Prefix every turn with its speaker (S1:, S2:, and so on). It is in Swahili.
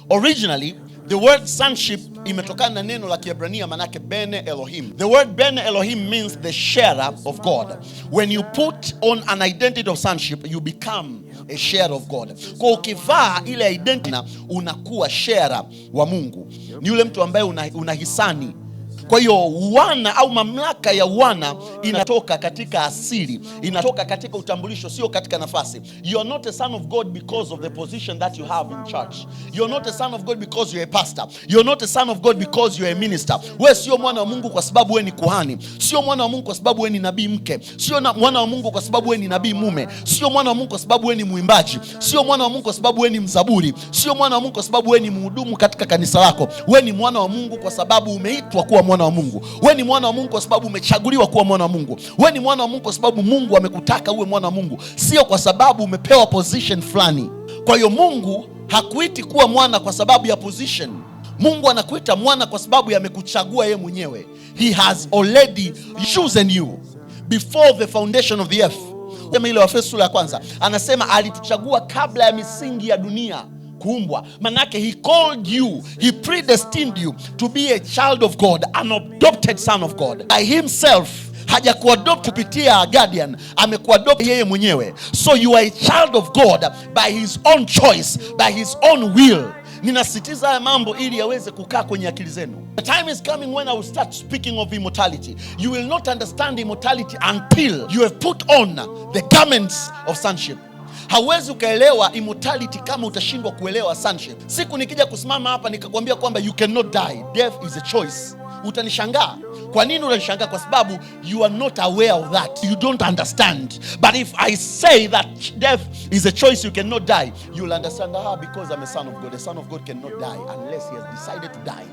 S1: Originally, the word sonship imetokana na neno la Kiebrania manake bene Elohim. The word bene Elohim means the sharer of God. When you put on an identity of sonship, you become a sharer of God. Kwa ukivaa ile identity unakuwa sharer wa Mungu. Ni yule mtu ambaye una hisani. Kwa hiyo uwana au mamlaka ya uwana inatoka katika asili, inatoka katika utambulisho, sio katika nafasi. You are not a son of God because of the position that you have in church. You are not a son of God because you are a pastor. You are not a son of God because you are a minister. Wewe sio mwana wa Mungu kwa sababu wewe ni kuhani, sio mwana wa Mungu kwa sababu wewe ni nabii mke, sio mwana wa Mungu kwa sababu wewe ni nabii mume, sio mwana wa Mungu kwa sababu wewe ni mwimbaji, sio mwana wa Mungu kwa sababu wewe ni mzaburi, sio mwana wa Mungu kwa sababu wewe ni mhudumu katika kanisa lako. Wewe ni mwana wa Mungu kwa sababu umeitwa kuwa mwana wa Mungu. Wewe ni mwana wa Mungu kwa sababu umechaguliwa kuwa mwana wa Mungu. Wewe ni mwana wa Mungu kwa sababu Mungu amekutaka uwe mwana wa Mungu, sio kwa sababu umepewa position fulani. Kwa hiyo Mungu hakuiti kuwa mwana kwa sababu ya position. Mungu anakuita mwana kwa sababu amekuchagua yeye mwenyewe. He has already chosen you before the foundation of the earth. Sema ile Waefeso sura ya kwanza, anasema alituchagua kabla ya misingi ya dunia kuumbwa. Manake he called you, he predestined you to be a child of God, an adopted son of God. By himself. Hajakuadopt kupitia guardian, amekuadopt yeye mwenyewe. So you are a child of God by his own choice, by his own will. Ninasisitiza haya mambo ili yaweze kukaa kwenye akili zenu. The time is coming when I will start speaking of immortality. You will not understand immortality until you have put on the garments of sonship. Hauwezi ukaelewa immortality kama utashindwa kuelewa sonship. Siku nikija kusimama hapa nikakwambia kwamba you cannot die, death is a choice, utanishangaa. Kwa nini utanishangaa? Kwa sababu you are not aware of that, you don't understand. But if I say that death is a choice, you cannot die, you will understand, ah, because I'm a son of God. A son of God cannot die unless he has decided to die.